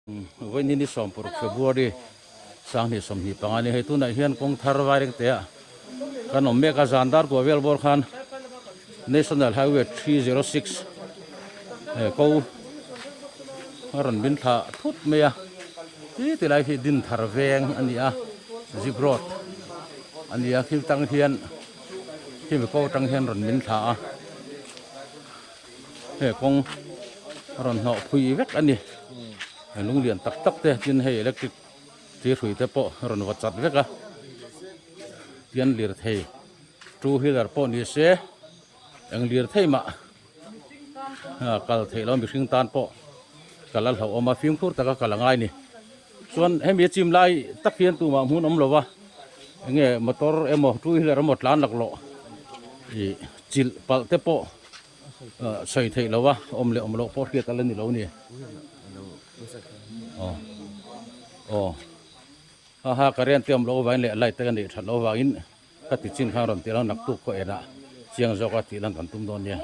Vawiin ni 16 February 2025 a ni. Hei tunah hian kawng thar Vairengte ah kan awm mek a, zan dar kua vel bawr khan National Highway 306 he ko a rawn bin thla thut mai a, ti ti lai hi Dinthar veng a ni a, Zip Road a ni a, khi tang hian khimi ko atang hian rawn min thla a. He kawng a rawn hnawh phui vek a ni. He lung lian tak tak te tin hei electric thir hrui te pawh a rawn va chat vek a. Tian lirthei two wheeler pawh ni se eng lirthei mah kal theih loh mihring tan pawh kal a hlauhawm a fimkhur taka kal a ngai a ni. Chuan hemi a chim lai tak hian tumah hmun awm lo va enge motor emaw two wheeler emaw tlan laklawh ih chilh palh te pawh sawi theih lo a awm leh awm loh pawh hriat a la ni lo a ni. Aw aw ha ha current te awm loh avangin leh light te ka neih that loh avangin ka ti chin khan rawn tih lang naktuk khaw enah chiang zawka tih lan kan tum dawn nia.